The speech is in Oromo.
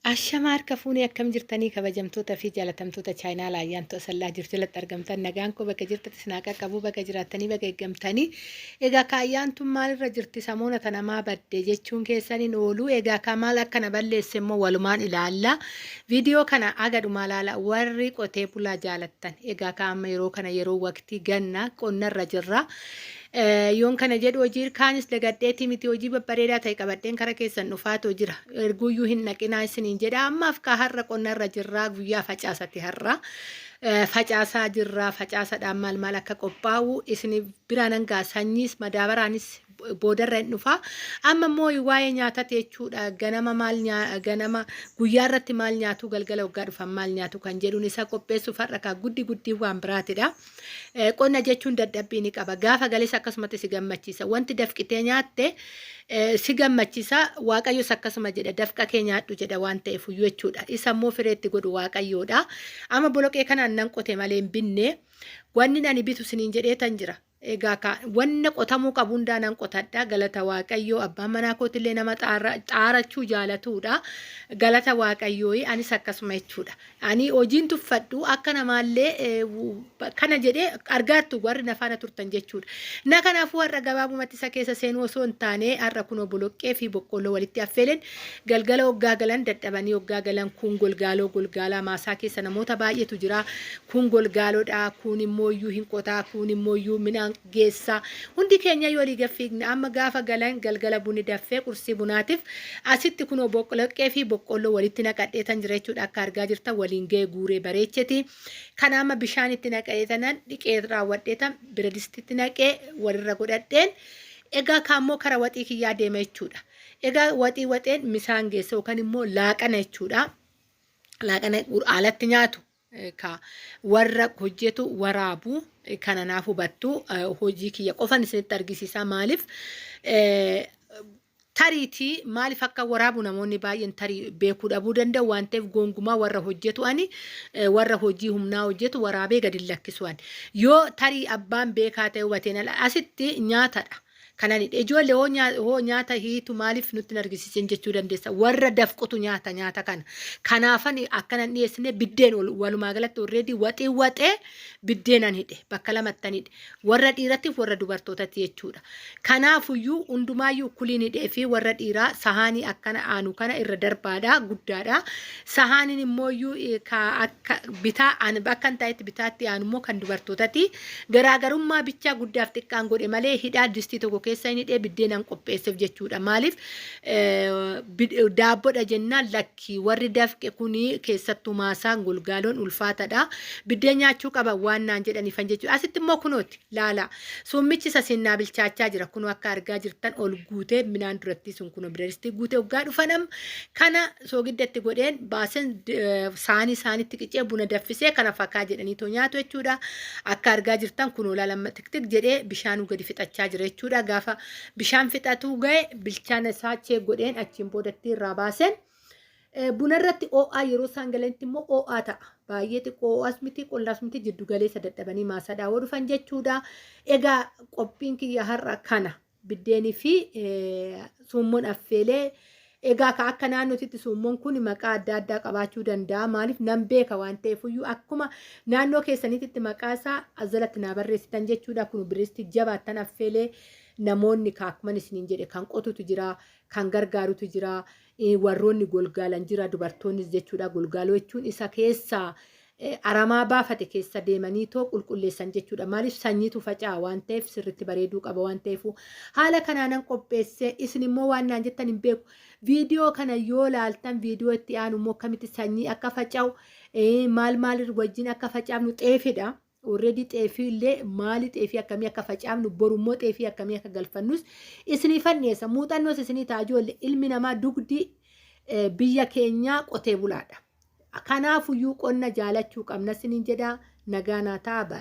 Ashama harka fuunee, akkam jirtanii, kabajamtoota fi jaalatamtoota chaayinaa Ayyaantuu Asallaa jirtu jalatti argamtan? Nagaan koo bakka jirtatti isin haa qaqqabu. Bakka jiraattanii, bakka eeggamtanii. Egaa kaayyaantuun maalirra jirti, samoona tanamaa badde jechuun keessaniin oolu. Egaa kaa maal akka na balleesse immoo walumaan ilaalla. Viidiyoo kana aga dhumaa ilaala, warri qotee bulaa jaalattan. Egaa kaa amma yeroo kana, yeroo waqtii ganna, qonnarra jirra. Yoon kana jedhu hojii kaanis dagadheetii miti. Hojii babbareedaa ta'e qabadheen kara keessan dhufaatoo jira. Erguuyyuu hin dhaqinaa isiniin jedha. Ammaaf kaa har'a qonnarra jirraa, guyyaa facaasati har'a. Facaasaa jirraa. Facaasadhaan maal maal akka qophaa'u isin biraan hangaa sanyiis madaabaraanis boodarra hin dhufa. Amma immoo waa'ee nyaatati jechuudha. Ganama maal, ganama guyyaa irratti maal nyaatu, galgala waggaa dhufan maal nyaatu kan jedhuun isa qopheessuuf har'a kaa guddi guddii waan biraatidha. Qonna jechuun dadhabbii ni qaba. Gaafa gales akkasumatti si gammachiisa. Wanti dafqitee nyaatte si gammachiisa. Waaqayyos akkasuma jedha. Dafqa kee nyaadhu jedha waan ta'eef iyyuu jechuudha. Isa immoo fireetti godhu Waaqayyoodha. Amma boloqee kanaan nan qote malee hin binne. Wanni ani bitu siniin jedheetan jira. Egaa ka wanna qotamuu qabu hundaa nan qotadha. Galata Waaqayyoo, abbaan manaa kootillee nama xaarachuu jaalatuudha. Galata Waaqayyoo, anis akkasuma jechuudha. Ani hojiin tuffadhu akka namaallee kana jedhee argaattu warri na faana turtan jechuudha. Na kanaafuu har'a gabaabumatti isa keessa seenuu osoo hin taane, har'a kunoo boloqqee fi boqqolloo walitti affeelen. Galgala hoggaa galan, dadhabanii hoggaa galan, kun golgaaloo golgaalaa maasaa keessa namoota baay'eetu jira. Kun golgaaloodha, kun immoo iyyuu hin qotaa, kun immoo iyyuu midhaan geessaa. Hundi keenya yoo walii gaffiigna. Amma gaafa galan galgala bunni daffee qursii bunaatiif asitti kunoo boloqqee fi boqqolloo walitti naqadheetan jira jechuudha. Akka argaa jirtan waliin ga'e guuree bareecheti. Kana amma bishaan itti naqee tanan dhiqee raawwadheetan biradistitti naqee walirra godhadheen. Egaa kaammoo kara waxii kiyyaa deema jechuudha. Egaa waxii waxeen misaan geessa yookaan immoo laaqana jechuudha. Laaqana alatti nyaatu ka warra hojjetu waraabu kana naaf hubattu. Hojii kiyya qofan isinitti argisiisa. Maaliif tariitii maaliif akka waraabu namoonni baay'een tarii beekuu dhabuu danda'u waan ta'eef, gonkumaa warra hojjetu, ani warra hojii humnaa hojjetu waraabee gadi hin lakkisu. Ani yoo tarii abbaan beekaa ta'e hubateen ala asitti nyaatadha. Kananidha. Ijoollee hoo nyaata hiitu maaliif nutti hin argisiisin jechuu dandeessa. Warra dafqutu nyaata nyaata kana. Kanaafan akkanan dhiyeessine biddeen walumaa galatti already waxii waxee biddeenan hidhe, bakka lamattan hidhe. Warra dhiiratiif warra dubartootatti jechuudha. Kanaafuyyuu hundumaayyuu kuliin hidhee fi warra dhiiraa sahaanii akkana aanu kana irra darbaadha, guddaadha. Sahaaniin immoo iyyuu akka bitaa akka hin taa'etti bitaatti aanu immoo kan dubartootati. Garaagarummaa bichaa guddaaf xiqqaan godhe malee hidhaa distii tokko keessa hin hidhee biddeenan qopheesseef jechuudha. Maaliif daabbodha jennaan, lakki, warri dafqe kuni keessattuu maasaan golgaaloon ulfaatadha. Biddeen nyaachuu qaban waan naan jedhaniifan jechuudha. Asitti immoo kunooti laala. Summichi isa sinnaa bilchaachaa jira. Kunoo akka argaa jirtan ol guutee midhaan duratti sun kunoo biradistii guutee hoggaa dhufanam kana soogiddatti godheen baaseen saanii saanitti qicee buna daffisee kana fakaa jedhanii too nyaatu jechuudha. Akka argaa jirtan kunoo laala, tiktik jedhee bishaanuu gadi fixachaa jira jechuudha. Gaafa bishaan fixatuu ga'e bilchaana isaa chee godheen achiin boodatti irraa baaseen buna irratti oo'aa yeroo isaan galanitti immoo oo'aa ta'a. Baay'ee xiqqoo oo'aas miti, qollaas miti, jiddu galeessa, dadhabanii maasaadhaa yoo dhufan jechuudha. Egaa qophiin kiyya har'a kana, biddeenii fi suummoon affeelee. Egaa ka akka naannootitti suummoon kun maqaa adda addaa qabaachuu danda'a. Maaliif nan beeka waan ta'eefuyyuu akkuma naannoo keessaniititti maqaa isaa as jalatti naa barreessitan jechuudha. Kun biristi jabaattan affeelee. Namoonni kaakkuman isiniin jedhe kan qotutu jira, kan gargaarutu jira, warroonni golgaalan jira, dubartoonnis jechuudha. Golgaaloo jechuun isa keessaa aramaa baafate keessa deemanii too qulqulleessan jechuudha. Maaliif sanyiitu faca'a waan ta'eef, sirritti bareeduu qaba waan ta'eef, haala kanaanan qopheesse. Isin immoo waan naan jettan hin beeku. Viidiyoo kana yoo laaltan, viidiyoo itti aanu immoo akkamitti sanyii akka faca'u, maal maal wajjin akka facaafnu, xeefidha. Already xeefii illee maali, xeefii akkamii akka facaafnu, borummoo xeefii akkamii akka galfannus isinii fanneessa. Muuxannoos isinii ta'a. Ijoollee, ilmi namaa dugdi biyya keenyaa qotee bulaadha. Kanaafuyyuu qonna jaalachuu qabna isiniin jedha. Nagaa naa ta'a, baay'ee.